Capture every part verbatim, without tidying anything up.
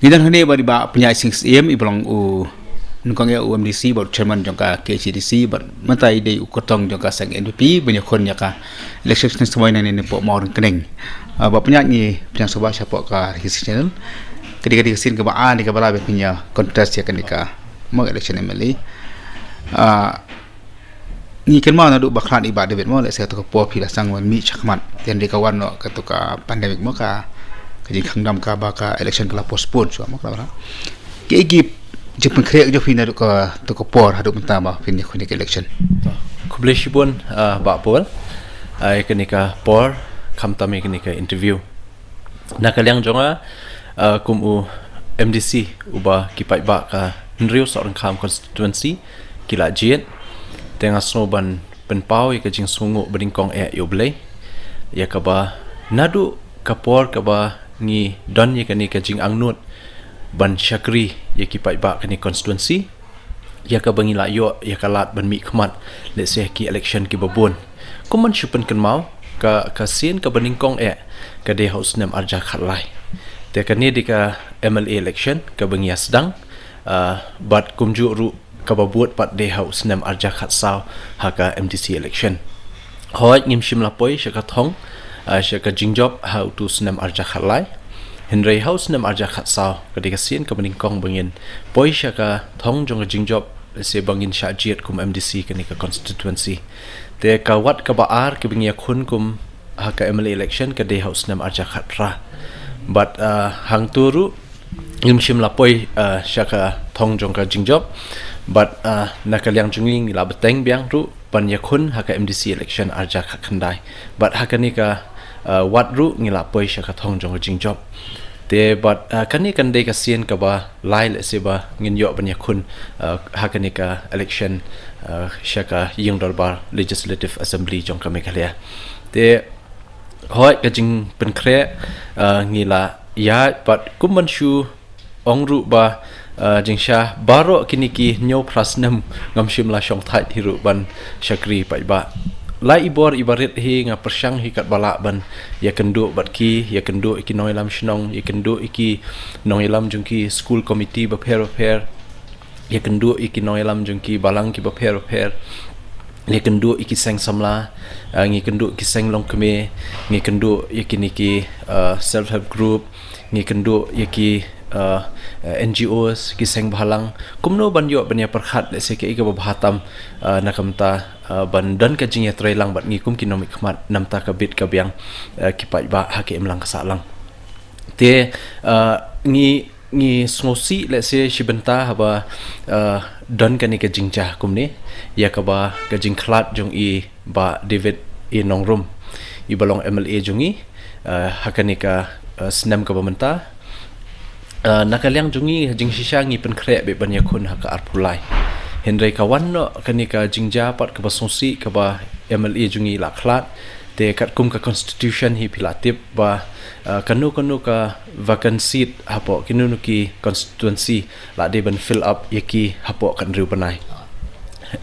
Ngi don hangne bad i Bah Pynïaid Sing Syiem, i ba long u nyngkong eh u M D C bad u chairman jong ka K H A D C bad mynta i dei u kyrtong jong ka seng N P P ban ïakhun ïa ka election snem sawai na ne ne poh Mawryngkneng. Ah, Bah Pynïaid, ngi pynïaid sngewbha shapoh ka History Channel. Ka dei ka dei ka sien kaba ar ne kaba lai ba pynïaid contest ïa kane ka mock election M L A. Ah, ngi kynmaw naduh ba khlad i Bah David mo, lehse kato ka por phi la sdang wan mih shakhmat. Te hynrei ka wan noh kato ka pandemic mo, ka ka jingkhang dam kaba ka election ka la postpone shuwa mo, ka la ba. Kaei ka jingpynkhreh jong phi naduh kato ka por haduh mynta ba phin ïakhun ïa ka election? Khublei shibun, ah, Bah Paul. Ai kane ka por, khamtam ïa kane ka interview. Na ka liang jong nga, ah, kum u M D C uba ki paidbah ka Hynriew Sohryngkham constituency ki la jied, te nga sngew ban pynpaw ïa ka jingsngewnguh banyngkong eh ïa U Blei, ïa kaba naduh ka por kaba ngi don ïa kane ka jingangnud ban shakri ïa ki paidbah kane constituency, ïa kaba ngi la ïoh ïa ka lad ban mihkhmat lehse ki election kiba bun. Kum ban shu pynkynmaw, ka ka sien kaba nyngkong eh ka dei ha u snem arhajar khatlai. Te kane dei ka M L A election kaba ngi ïa sdang, ah, bad kumjuh ruh kaba bud pat dei ha u snem arhajar khatsaw ha ka M D C election. Hooid, ngim shym la poi sha ka thong, ah, sha ka jingjop ha utu u snem arhajar khatlai. Hynrei ha u snem arhajar khatsaw ka dei ka sien kaba nyngkong ba ngin poi sha ka thong jong ka jingjop, lehse ba ngin shah jied kum M D C kane ka constituency. Te ka wat kaba ar kaba ngi ïakhun kum ha ka M L A election ka dei ha u snem arhajar khatphra. Bad, ah, hangto ruh ngim shym la poi, ah, sha ka thong jong ka jingjop. Bad, ah, na ka liang jong ngi, ngi la bteng biang ruh ban ïakhun ha ka M D C election arhajar khatkhyndai. Bad ha kane ka, ah, wat ruh ngi la poi sha ka thong jong ka jingjop. Te bad, ah, kane kan dei ka sien kaba lai lehse ba ngin ïoh ban ïakhun, ah, ha kane ka election, ah, sha ka Ïing Dorbar Legislative Assembly jong ka Meghalaya. Te hooid, ka jingpynkhreh, ah, ngi la ïaid, bad kum ban shu ong ruh ba, ah, jingshisha baroh kine ki hynñiewphra snem ngam shym la shongthait hi ruh ban shakri paidbah. La i bor i barit hi nga pyrshang hi katba lah ban ïakynduh bad ki, ïakynduh ïa ki nongïalam shnong, ïakynduh ïa ki nongïalam jong ki school committee bapher bapher, ïakynduh ïa ki nongïalam jong ki balang kiba pher bapher, ïakynduh ïa ki seng samla, ah, ngi kynduh ïa ki seng longkmie, ngi kynduh ïa kine ki, ah, self help group, ngi kynduh ïa ki, ah, ah, N G Os, ki seng bhalang. Kumno ban ïoh ban ïa pyrkhat lehse kaei kaba bha tam, ah, na ka bynta, ah, ban don ka jingïatreilang bad ngi kum ki nongmihkhmat na ka bynta ka bit ka biang, ah, ki paidbah ha ka imlang ka sahlang. Te, ah, ngi ngi sngewsih lehse shi bynta haba, eh, don kane ka jingjia kumne, ïa kaba ka jingkhlad jong i Bah David A Nongrum, i ba long M L A jong ngi, eh, ha kane ka, eh, snem kaba mynta. Eh, na ka liang jong ngi, jingshisha ngi pynkhreh beit ban ïakhun ha ka arphew lai. Hynrei ka wan noh kane ka jingjia pat kaba sngewsih kaba M L A jong ngi la khlad. Te katkum ka constitution hi phi la tip ba, eh, kano kano ka vacant seat hapoh kino kino ki constituency la dei ban fill up ïa ki hapoh ka hynriew bnai.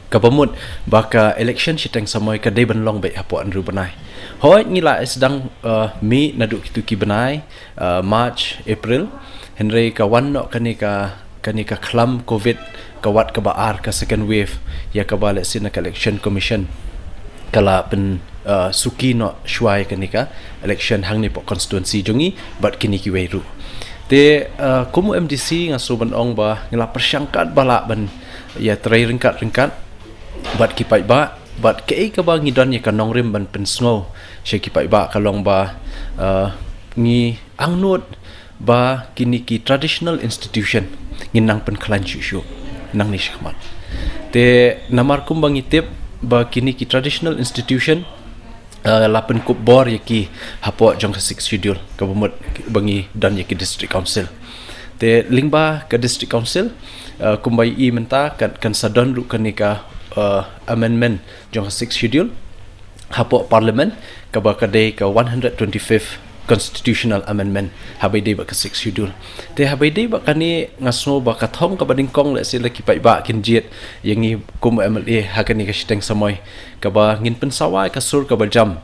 Kaba mut ba ka election shiteng samoi ka dei ban long beit hapoh hynriew bnai. Hooid, ngi la sdang, eh, mih naduh kitu ki bnai, eh, March, April. Hynrei ka wan noh kane ka, kane ka khlam covid, ka wat kaba ar, ka second wave, ïa kaba lehse na ka Election Commission ka la pyn, eh, suki noh shuwa ïa kane ka election hangne hapoh constituency jong ngi bad kine kiwei ruh. Te, eh, kum u M D C nga sngew ban ong ba ngi la pyrshang katba lah ban ïatrei ryngkat ryngkat bad ki paidbah, bad kaei kaba ngi don ïa ka nongrim ban pynsngew sha ki paidbah ka long ba, eh, ngi angnud ba kine ki traditional institution ngin nang pynkhlaiñ shuh shuh nangne shakhmat. Te namar kumba ngi tip ba kine ki traditional institution, eh, la pynkup bor ïa ki hapoh jong ka Sixth Schedule, kaba mut ba ngi don ïa ki District Council. Te lyngba ka District Council, eh, kumba i mynta kan, kan sa don ruh kane ka, eh, amendment jong ka Sixth Schedule hapoh Parliament, kaba ka dei ka one hundred twenty-fifth Constitutional Amendment, haba ïadei bad ka Sixth Schedule. Te haba ïadei bad kane nga sngew ba ka thong kaba nyngkong lehse la ki paidbah kin jied ïa ngi kum u M L A ha kane ka shiteng samoi, kaba ngin pynsawa ïa ka sur kaba jam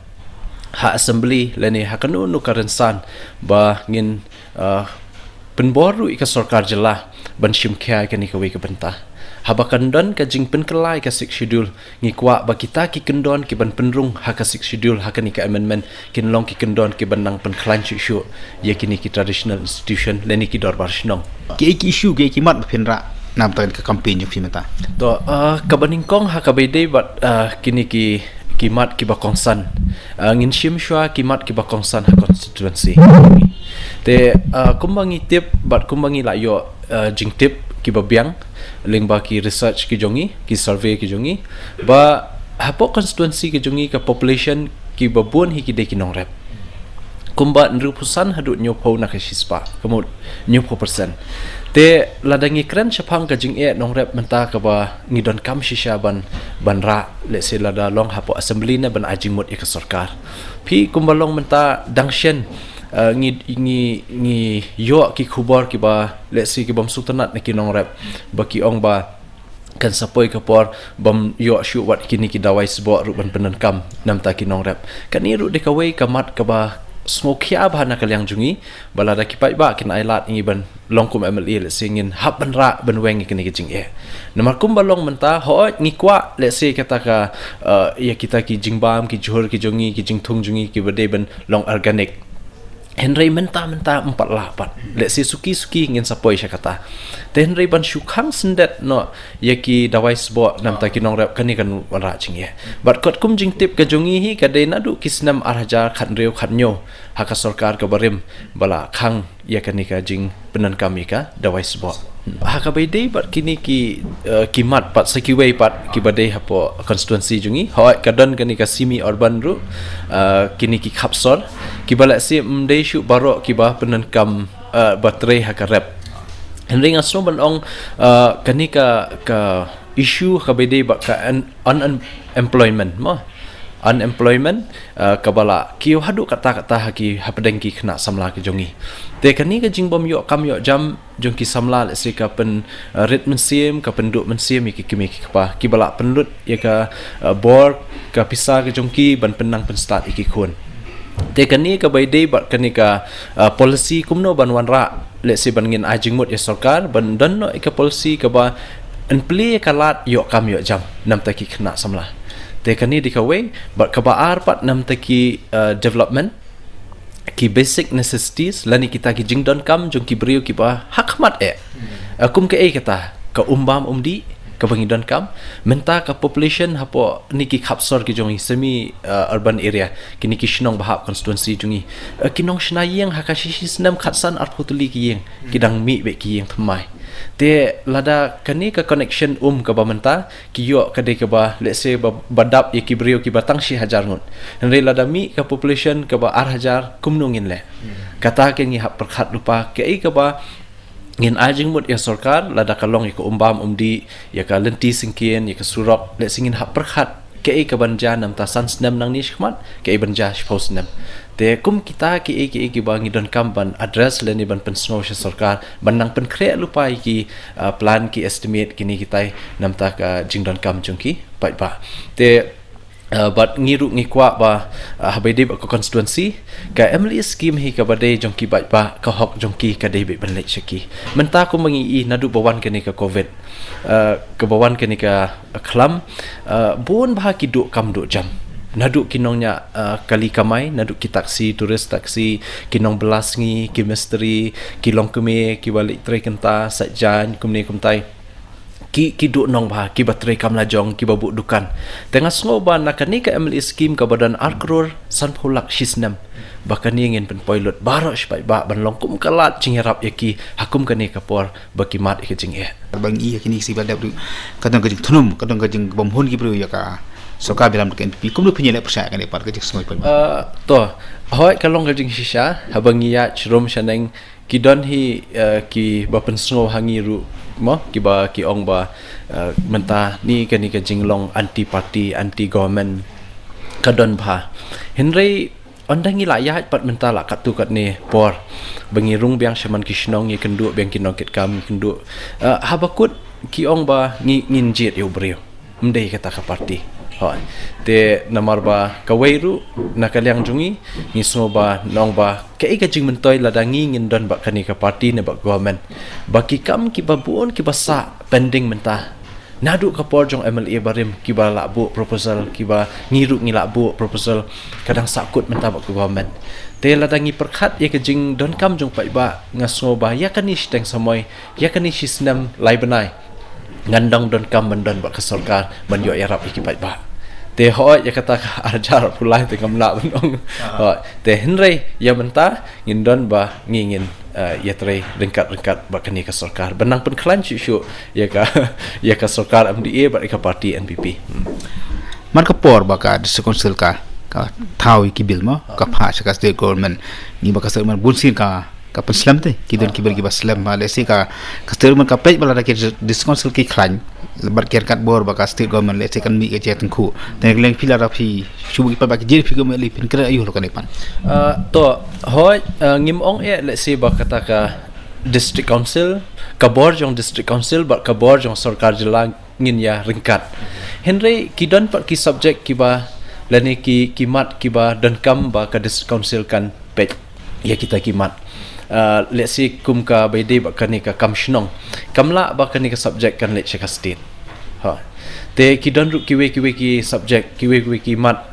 ha Assembly lane ha kano kano ka rynsan ba ngin, uh, Pynbor ruh ïa ka sorkar jylla ban shim khia ïa kane kawei ka bynta. Haba kan don ka jingpynkylla ïa ka Sixth Schedule, ngi kwah ba kita ki kyndon ki ban pynrung ha ka Sixth Schedule, ha kane ka amendment, kin long ki kyndon ki ban nang pynkhlaiñ shuh shuh ïa kine ki traditional institution lane ki dorbar shnong. Kiei ki issue, kiei ki mat ba phin rah na ka bynta ka campaign jong phi mynta? To, ah, kaba nyngkong ha kaba ïadei bad, ah, kine ki, ki mat kiba kongsan. Ah, ngin shim shuwa ki mat kiba kongsan ha constituency. Te, ah, kumba ngi tip bad kumba ngi la ïoh, ah, jingtip kiba biang lyngba ki research ki jong ngi, ki survey ki jong ngi, ba hapoh constituency ki jong ngi ka population kiba bun hi ki dei ki nongrep. Kumba hynriewphew san haduh hynñiewphew na ka shispah, ka mut hynñiewphew percent. Te lada ngi kren shaphang ka jingeh nongrep mynta kaba ngi donkam shisha ban, ban rah, let's say lada long hapoh assembly ne ban ai jingmut ïa ka sorkar. Phi kumba long mynta dang shen, eh, ngi, ngi, ngi ïoh ki khubor kiba, let's say kibym sngewtynnat na ki nongrep, ba ki ong ba kan sa poi ka por bym ïoh shuh wat kine ki dawai sboh ruh ban pyndonkam na bynta ki nongrep. Kane ruh dei kawei ka mat kaba sngewkhia bha na ka liang jong ngi, ba lada ki paidbah kin ailad ïa ngi ban long kum M L A, let's say ngin hap ban rah ban weng ïa kane ka jingeh. Namar kumba long mynta, hooid ngi kwah, let's say kata ka, eh, ïa kita ki jingbam, ki jhur ki jong ngi, ki jingthung jong ngi kiba dei ban long organic. Hynrei mynta, mynta ym pat lah pat. Let's say suki suki ngin sa poi sha kata. Te hynrei ban shu khang syndet noh ïa ki dawai sboh na bynta ki nongrep, kane kan wanrah jingeh. Bad katkum jingtip ka jong ngi hi, ka dei naduh ki snem ar hajar khathynriew khathynñiew ha ka sorkar kaba rim ba la khang ïa kane ka jingpyndonkam ïa ka dawai sboh. Ha kaba ïadei bad kine ki, eh, ki mat pat sa kiwei pat kiba dei hapoh constituency jong ngi, hooid ka don kane ka semi urban ruh, eh, kine ki khap sor kiba lehse ym dei shuh baroh kiba pyndonkam, eh, ba trei ha ka rep. Hynrei nga sngew ban ong, eh, kane ka, ka issue kaba ïadei bad ka un-, unemployment mo. Unemployment, eh, kaba la kiew haduh katta katta ha ki, hapdeng ki khynnah samla ki jong ngi. Te kane ka jingbym ïoh kam ïoh jam jong ki samla, let's say ka pyn, eh, rit mynsiem, ka pynduh mynsiem ïa ki kmie ki kpa, kiba la pynlut ïa ka, eh, bor, ka pisa ka jong ki ban pynnang pynstad ïa ki khun. Te kane kaba ïadei bad kane ka, eh, policy kumno ban wanrah, let's say ban ngin ai jingmut ïa sorkar ban don noh ïa ka policy kaba yn plie ïa ka lad ïoh kam ïoh jam na bynta ki khynnah samla. Te kane dei kawei, bad kaba ar pat na bynta ki, eh, development, ki basic necessities lane kita ki jingdonkam jong ki briew kiba ha khmat eh. Eh, kum kaei kata, ka um bam um dih kaba ngi donkam, mynta ka population hapoh kine ki khap sor ki jong ngi, semi, eh, urban area, kine ki shnong ba hap constituency jong ngi, eh, ki nongshna ïing ha ka shi shi snem khatsan arphew tylli ki ïing, ki dang mih beit ki ïing thymmai. Te lada kane ka connection um kaba mynta ki ïoh ka dei kaba, let's say, ba, ba dap ïa ki briew kiba tang shi hajar ngut. Hynrei lada mih ka population kaba ar hajar, kumno ngin leh? Kata ka ngi hap pyrkhat lypa, kaei kaba ngin ai jingmut ïa sorkar, lada ka long ïa ka um bam um dih, ïa ka lynti syngkien, ïa ka surok, let's say ngin hap pyrkhat kaei kaban jia na bynta san snem nangne shakhmat, kaei ban jia shiphew snem. Te kum kita kiei kiei kiba ngi donkam ban address lane ban pynsngew sha sorkar ban nang pynkhreh lypa ïa ki, ah, plan, ki estimate, kine kitai na bynta ka jingdonkam jong ki paidbah. Te, ah, bad ngi ruh ngi kwah ba, ah, haba ïadei bad ka constituency, ka M L A scheme hi kaba dei jong ki paidbah, ka hok jong ki ka dei beit ban leit sha ki. Mynta kumba ngi i naduh ba wan kane ka covid, ah, kaba wan kane ka khlam, ah, bun bha ki duh kam duh jam. Naduh ki nongñiah, ah, kali kamai, naduh ki taxi, tourist taxi, ki nongbylla sngi, ki mistri, ki longkmie, kiba leit trei kynta, sait jaiñ, kumne kumtai. Ki, ki duh nong bha, kiba trei kam lajong, kiba buh dukan. Te nga sngew ba na kane ka M L A scheme kaba don ar klur sanphew lak shi snem, ba kane ngin pynpoi lut baroh shi paidbah ban long kum ka lad jingïarap ïa ki ha kum kane ka por ba ki mad ïa ka jingeh. Ba ngi i ïa kine ki sibal dep ruh, ka don ka jingthnum, ka don ka jingbymhun ki briew ïa ka sorkar ba ïalam da ka N P P. Kumno phi ïaleh pyrshah ïa kane pat ka jingsngew paidbah? Eh, to, hooid ka long ka jingshisha, haba ngi ïaid sharum shaneng, ki don hi, eh, kiba pynsngew ha ngi ruh mo, kiba ki ong ba, eh, mynta ne kane ka jinglong anti party, anti government ka don bha. Hynrei ynda ngi la ïaid pat mynta la katto katne por, ba ngi rung biang shaman ki shnong, ngi kynduh biang ki nongkitkam, ngi kynduh, eh, haba kut ki ong ba ngi, ngin jied ïa u briew. Ym dei kata ka party. Hooid. Te namar ba kawei ruh na ka liang jong ngi, ngi sngew ba nong ba kaei ka jingmyntoi lada ngi ngin don bad kane ka party ne bad government, ba ki kam kiba bun kiba sah pending mynta. Naduh ka por jong M L A barim kiba lah buh proposal, kiba ngi ruh ngi lah buh proposal, ka dang sahkut mynta bad ka government. Te lada ngi pyrkhat ïa ka jingdonkam jong paidbah, nga sngew ba ïa kane shiteng samoi, ïa kane shisnem lai bnai, ngan dang donkam ban don bad ka sorkar ban ïoh ïarap ïa ki paidbah. Te hooid, ïa kata ka arhajar arphew lai te ngam lah ban ong. Hooid. Te hynrei ïa mynta ngin don ba ngi ngin, eh, ïatrei ryngkat-ryngkat bad kane ka sorkar ban nang pynkhlaiñ shuh shuh ïa ka, ïa ka sorkar M D A bad ïa ka party N P P. Hmm. Mar ka por ba ka District Council ka, ka thaw ïa ki bill mo, ka phah sha ka State Government, ngi ba ka State Government bun sien ka, ka pynslem te, ki don ki bill kiba slem, ba lehse ka, ka State Government ka peit ba lada ki District Council ki khlaiñ bad ki ryngkat bor ba ka State Government, lehse kan mih ka jingïatyngkhuh. Te ngi leng phi lada phi shu ba ki pat ba ki jingphi ka mih lei phin kren aïu halor kane pat. Uh, to, hooid, uh, ngim ong eh lehse ba kata ka District Council, ka bor jong District Council bad ka bor jong sorkar jylla ngin ïa ryngkat. Hynrei ki don pat ki subject kiba, lane ki, ki mat kiba donkam ba ka District Council kan peit ïa kita ki mat. Uh, lehse kum kaba ïadei bad kane ka kam shnong, kam lah ba kane ka subject kan leit sha ka state. Ha. Te ki don ruh kiwei kiwei ki subject, kiwei kiwei ki mat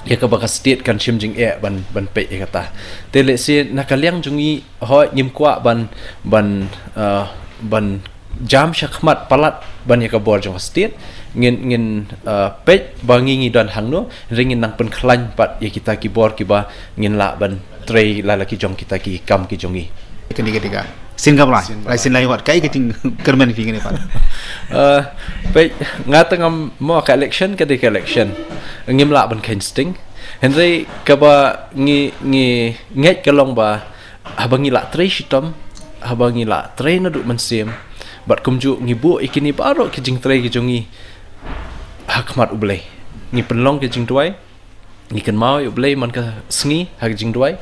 ïa kaba ka state kan shim jingeh ban, ban peit ïa kata. Te lehse na ka liang jong ngi, hooid, ngim kwah ban, ban, uh, ban jam shakhmat palat ban ïa ka bor jong ka state. Ngin, ngin, uh, peit ba ngi ngi don hangno, hynrei ngin nang pynkhlaiñ pat ïa kita ki bor kiba ngin lah ban trei la la ki jong kita ki kam ki jong ngi. Kane ka dei ka sien ka ba lai, sien ba lai, sien lai wat, kaei ka jingkyrmen phi kane pat? Uh, peit, nga tang ngam mo, ka election ka dei ka election. Ngim lah ban kheiñ sting. Hynrei kaba ngi, ngi ngeit ka long ba haba ngi lah trei shitom, haba ngi lah trei naduh mynsiem, bad kumjuh ngi buh ïa kine baroh ki jingtrei ki jong ngi ha khmat U Blei. Ngi pynlong ki jingduwai, ngi kynmaw ïa U Blei man ka sngi ha ki jingduwai.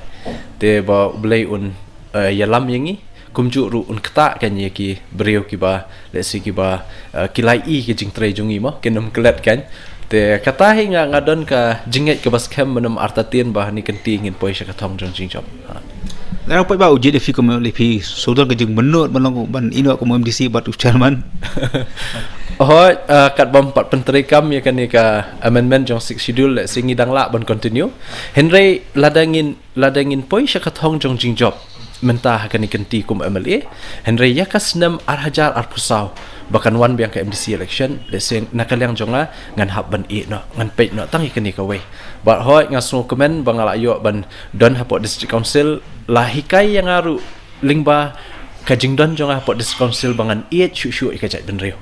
Te ba U Blei un, eh, ïalam ïa ngi, kumjuh ruh un ktah kan ïa ki briew kiba, lehse kiba, eh, ki la ïohi ki jingtrei jong ngi mo, kin ym klet kan. Te kata hi nga, nga don ka jingngeit kaba skhem, mynnym artatien ba ha kane ka kynti ngin poi sha ka thong jong jingjop. Ha. Lada u paidbah u jied ïa phi kum u M L A, phi shu don ka jingmynnud ban long, ban ïehnoh kum u M D C bad u chairman? Hooid, uh, katba ym pat pyntreikam ïa kane ka amendment jong Sixth Schedule, lehse ngi dang lah ban continue. Hynrei lada ngin, lada ngin poi sha ka thong jong jingjop mynta ha kane ka kynti kum u M L A, hynrei ïa ka snem ar hajar arphew saw ba kan wan biang ka M D C election, lehse na ka liang jong nga ngan hap ban ïehnoh, ngan peit noh tang ïa kane kawei. Bad hooid, nga sngewkmen ba nga la ïoh ban don hapoh District Council, la hikai ïa nga ruh lyngba ka jingdon jong nga hapoh District Council ba ngan ïeit shuh shuh ïa ka jaitbynriew.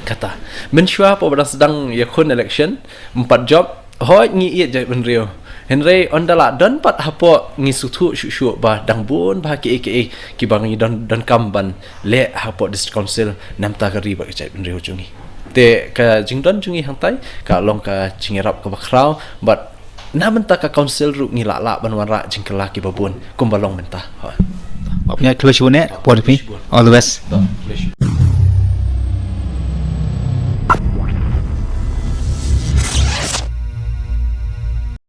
Kata, mynshuwa hapoh ba dang sdang ïakhun election, ym pat jop, hooid ngi ïeit jaitbynriew. Hynrei ynda la don pat hapoh, ngi sngewthuh shuh shuh ba dang bun bha kiei kiei kiba ngi don, donkam ban leh hapoh District Council namar ka ri bad ka jaitbynriew jong ngi. Te ka jingdon jong ngi hangtai ka long ka jingïarap kaba khraw, bad na mynta ka council ruh ngi lah lah ban wanrah jingkylla kiba bun kumba long mynta. Hooid. Bad pynïaid khublei shibun eh, por phi. All the best. To, khublei shibun.